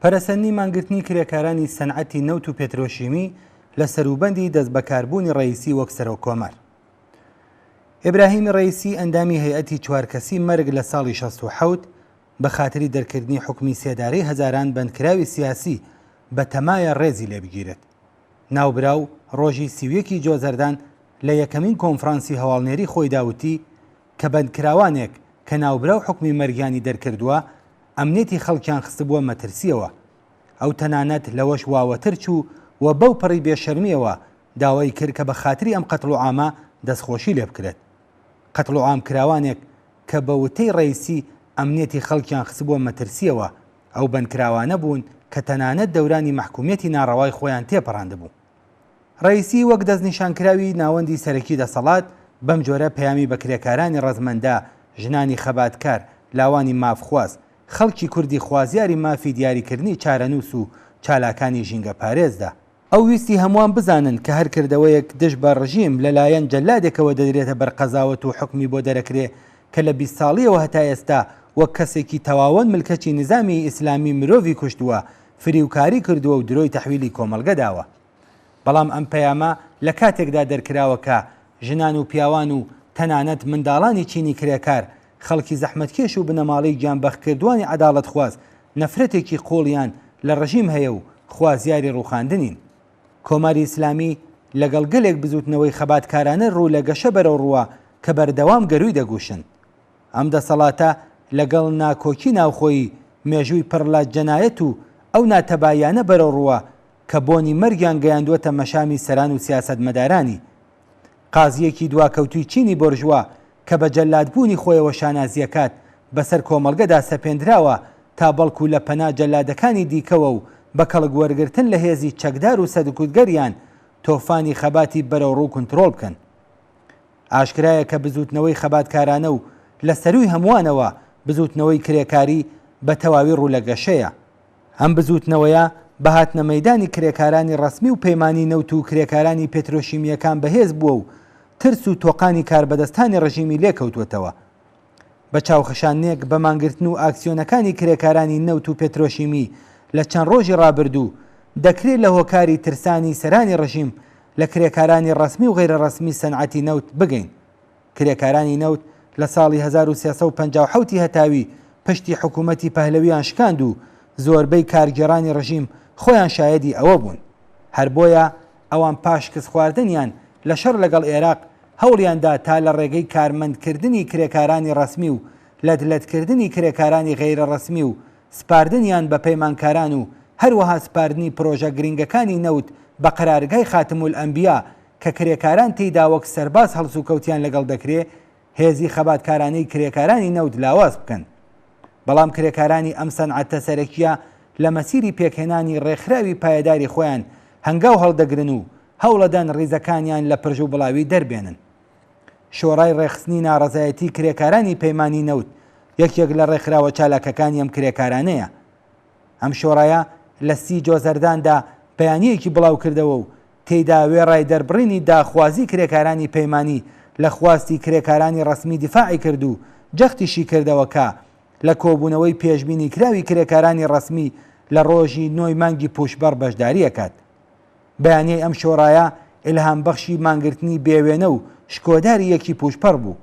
پەرەسەندنی مانگرتنی کرێکارانی سەنعەتی نەوت و پێترۆشیمی لە سەروبەندی دەستبەکاربوونی ڕەئیسی وەک سەرۆک کۆمار. ئیبراهیمی ڕەئیسی ئەندامی هەیئەتی چوارکەسی مەرگ لە ساڵی 67 بە خاتری دەرکردنی حوکمی سێدارەی هەزاران بەندکراوی سیاسی بە تەمایە ڕێزی لێ بگیرێت. ناوبراو ڕۆژی 31 ی جۆزەردان لە یەکەمین کۆنفرانسی هەواڵنێری خۆیدا وتی کە بەندکراوانێک کە ناوبراو حوکمی مەرگیانی دەرکردووە ئەمنیەتی خەڵکیان خستبووە مەترسییەوە. ئەو تەنانەت لەوەش واوەتر چوو و بەو پەڕی بێشەرمییەوە داوای کرد کە بە خاتری ئەم قەتڵوعامە دەستخۆشی لێ بکرێت. قەتڵوعام کراوانێک کە بە وتەی ڕەیسی ئەمنیەتی خەڵکیان خستبووە مەترسییەوە، ئەو بەندکراوانە بوون کە تەنانەت دەورانی مەحکوومیەتی ناڕەوای خۆیان تێپەڕاندبوو. ڕەئیسی وەک دەستنیشانکراوی ناوەندی سەرەکی دەسەڵات، بەم جۆرە پەیامی بە کرێکارانی ڕەزمەندە، ژنانی خەباتکار، لاوانی مافخواز، خەڵکی کوردی خوازیاری مافی دیاریکردنی چارەنووس و چالاکانی ژینگەپارێز دا. ئەو ویستی هەمووان بزانن کە هەر کردەوەیەک دژ بە ڕژیم لە لایەن جەلادێکەوە دەدرێتە بەر قەزاوەت و حوکمی بۆ دەرەکرێ کە لە 20 ساڵییەوە هەتا ئێستا وەک کەسێکی تەواوەن ملکەچی نیزامی ئیسلامی مرۆڤی کوشتووە، فریوکاری کردووە و درۆی تەحویلی کۆمەڵگە داوە. بەڵام ئەم پەیامە لە کاتێکدا دەرکراوە کە ژنان و پیاوان و تەنانەت منداڵانی چینی کرێکار، خەڵکی زەحمەتکێش و بنەماڵەی گیانبەختکردووانی عەداڵەتخواز نەفرەتێکی قووڵیان لە ڕژیم هەیە و خوازیاری ڕووخاندنین. کۆماری ئیسلامی لەگەڵ گەلێک بزووتنەوەی خەباتکارانە ڕوو لە گەشە بەرەوڕووە کە بەردەوام گەرووی دەگوشن. ئەم دەسەڵاتە لەگەڵ ناکۆکی ناوخۆیی، مێژووی پڕ لە جەنایەت و ئەو ناتەباییانە بەرەوڕووە کە بۆنی مەرگیان گەیاندووەتە مەشامی سەران و سیاسەتمەدارانی. قازییەکی دواکەوتووی چینی بۆرژوا کە بە جەلادبوونی خۆیەوە شانازییەکات بەسەر کۆمەڵگەدا سەپێندراوە تا بەڵکو لە پەنا جەلادەکانی دیکەوە و بە کەڵک وەرگرتن لە هێزی چەکدار و سەرکوتگەریان تۆفانی خەباتی بەرەوڕوو کونترۆڵ بکەن. ئاشکرایە کە بزووتنەوەی خەباتکارانە و لە سەرووی هەمووانەوە بزووتنەوەی کرێکاری بە تەواوی ڕوو لە گەشەیە. ئەم بزووتنەوەیە بە هاتنە مەیدانی کرێکارانی ڕەسمی و پەیمانی نەوت و کرێکارانی پێترۆشیمییەکان بەهێز بووە و ترس و تۆقانی کاربەدەستانی ڕژیمی لێ کەوتووەتەوە. بە چاوخشاندنێک بە مانگرتن و ئاکسیۆنەکانی کرێکارانی نەوت و پێترۆشیمی لە چەند ڕۆژی ڕابردوو، دەکرێ لە هۆکاری ترسانی سەرانی ڕژیم لە کرێکارانی ڕەسمی و غەیرە ڕەسمی سەنعەتی نەوت بگەین. کرێکارانی نەوت لە ساڵی 1357 ی هەتاوی پشتی حکوومەتی پەهلەویان شکاند و زۆربەی کارگێڕانی ڕژیم خۆیان شایەدی ئەوە بوون. هەر بۆیە ئەوان پاش شکستخواردنیان لە شەڕ لەگەڵ ئێراق هەوڵیان دا تا لە ڕێگەی کارمەند کردنی کرێکارانی ڕەسمی و لەت لەت کردنی کرێکارانی غەیرە ڕەسمی و سپاردنیان بە پەیمانکاران و هەروەها سپاردنی پرۆژە گرینگەکانی نەوت بە قەرارگای خاتمولئەنبیا کە کرێکاران تێیدا وەک سەرباز هەڵسوکەوتیان لەگەڵ دەکرێ هێزی خەباتکارانەی کرێکارانی نەوت لاواز بکەن. بەڵام کرێکارانی ئەم سەنعەتە سەرەکییە لە مەسیری پێکهێنانی ڕێکخراوی پایەداری خۆیان هەنگاو هەڵدەگرن و هەوڵەدەن ڕیزەکانیان لە پرژوبڵاوی دەربێنن. شۆڕای ڕێکخستنی ناڕەزایەتی کرێکارانی پەیمانی نەوت یەکێک لە ڕێکخراوە چالاکەکانی ئەم کرێکارانەیە. ئەم شۆڕایە لە سی جۆزەرداندا بەیانییەکی بڵاوکردەوە و تێیدا وێڕای دەربڕینی داخوازی کرێکارانی پەیمانی لە خواستی کرێکارانی ڕەسمی دیفاعی کرد و جەختیشی کردەوە کە لە کۆبوونەوەی پێشبینیکراوی کرێکارانی ڕەسمی لە ڕۆژی نۆی مانگی پووشپەڕ بەشداری ئەکات. بەیانیەی ئەم شۆڕایە ئیلهامبەخشی مانگرتنی بێوێنە و شکۆداری یەکی پووشپەڕ بوو.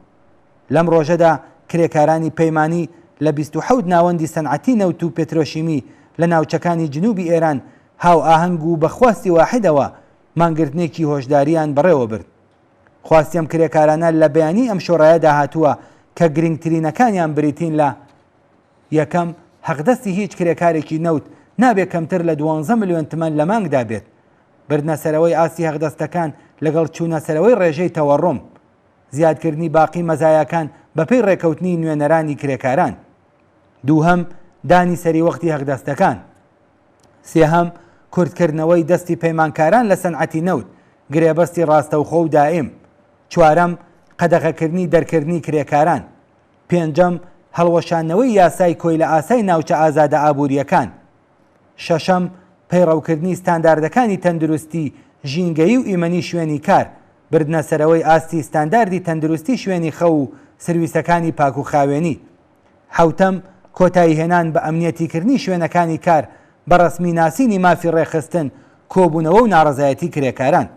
لەم ڕۆژەدا کرێکارانی پەیمانی لە 27 ناوەندی سەنعەتی نەوت و پێترۆشیمی لە ناوچەکانی جنوبی ئێران هاوئاهەنگ و بە خواستی واحیدەوە مانگرتنێکی هۆشدارییان بەڕێوە برد. خواستی ئەم کرێکارانە لە بەیانیی ئەم شۆڕایەدا هاتووە کە گرینگترینەکانیان بریتین لە، یەکەم، حەقدەستی هیچ کرێکارێکی نەوت نابێ کەمتر لە دوانزە ملیۆن تمەن لە مانگدا بێت. بردنەسەرەوەی ئاستی حەقدەستەکان لەگەڵ چوونەسەرەوەی ڕێژەی تەوەڕوم. زیادکردنی باقی مەزایاکان بەپێی ڕێکەوتنی نوێنەرانی کرێکاران. دووهەم، دانی سەریوەختی حەقدەستەکان. سێهەم، کورتکردنەوەی دەستی پەیمانکاران لە سەنعەتی نەوت، گرێبەستی ڕاستەوخۆ و دائیم. چوارەم، قەدەغەکردنی دەرکردنی کرێکاران. پێنجەم، هەڵوەشاندنەوەی یاسای کۆیلەئاسای ناوچە ئازادە ئابوورییەکان. شەشەم، پەیڕەوکردنی ستانداردەکانی تەندروستی، ژینگەیی و ئیمەنی شوێنی کار، بردنەسەرەوەی ئاستی ستانداردی تەندروستی شوێنی خەو و سرویسەکانی پاکوخاوێنی. حەوتەم، کۆتاییهێنان بە ئەمنیەتیکردنی شوێنەکانی کار بە ڕەسمی ناسینی مافی ڕێکخستن، کۆبوونەوە و ناڕەزایەتی کرێکاران.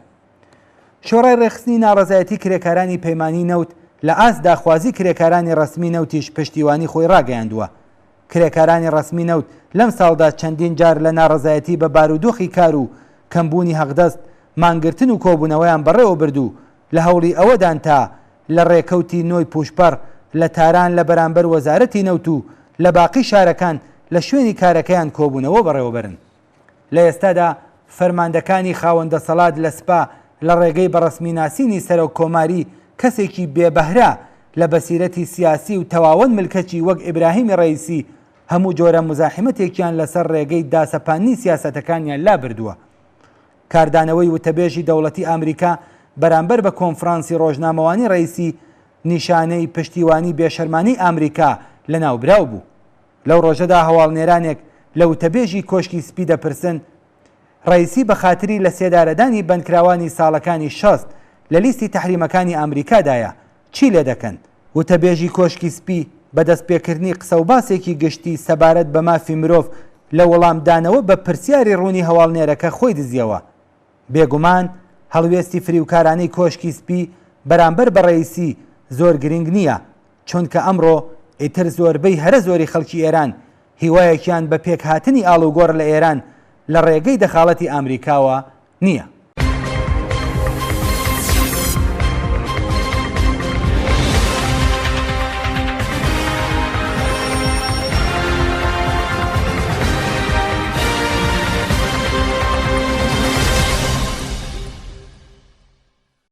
شۆڕای ڕێکخستنی ناڕەزایەتی کرێکارانی پەیمانی نەوت لە ئاست داخوازی کرێکارانی ڕەسمی نەوتیش پشتیوانی خۆی ڕاگەیاندووە. کرێکارانی ڕەسمی نەوت لەم ساڵدا چەندین جار لە ناڕەزایەتی بە بارودۆخی کار و کەمبوونی هەقدەست، مانگرتن و کۆبوونەوەیان بەڕێوە برد و لە هەوڵی ئەوەدان تا لە ڕێکەوتی نۆی پووشپەڕ لە تاران لە بەرامبەر وەزارەتی نەوت و لە باقی شارەکان لە شوێنی کارەکەیان کۆبوونەوە بەڕێوەبەرن. لە ئێستادا فەرماندەکانی خاوەن دەسەڵات لە سپا لە ڕێگەی بە ڕەسمی ناسینی سەرۆک کۆماری کەسێکی بێ بەهرە لە بەسیرەتی سیاسی و تەواوەن ملکەچی وەک ئیبراهیمی ڕەئیسی هەموو جۆرە موزاحیمەتێکیان لەسەر ڕێگەی داسەپاندنی سیاسەتەکانیان لابردووە. کاردانەوەی وتەبێژی دەوڵەتی ئامریکا بەرامبەر بە کۆنفرانسی ڕۆژنامەوانی ڕەئیسی نیشانەی پشتیوانی بێشەرمانەی ئامریکا لە ناوبراو بوو. لەو ڕۆژەدا هەواڵنێرانێک لە وتەبێژی کۆشکی سپی دەپرسن، ڕەئیسی بە خاتری لە سێدارەدانی بەندکراوانی ساڵەکانی 60 لە لیستی تەحریمەکانی ئامریکادایە، چی لێ دەکەن؟ وتەبێژی کۆشکی سپی بە دەستپێکردنی قسەوباسێکی گشتی سەبارەت بە مافی مرۆڤ لە وەڵامدانەوە بە پرسیاری ڕوونی هەواڵنێرەکە خۆی دزیەوە. بێگومان هەڵوێستی فریوکارانەی کۆشکی سپی بەرامبەر بە ڕەئیسی زۆر گرینگ نییە، چونکە ئەمڕۆ ئیتر زۆربەی هەرە زۆری خەڵکی ئێران هیوایەکیان بە پێکهاتنی ئاڵوگۆڕ لە ئێران لە ڕێگەی دەخاڵەتی ئامریکاوە نییە.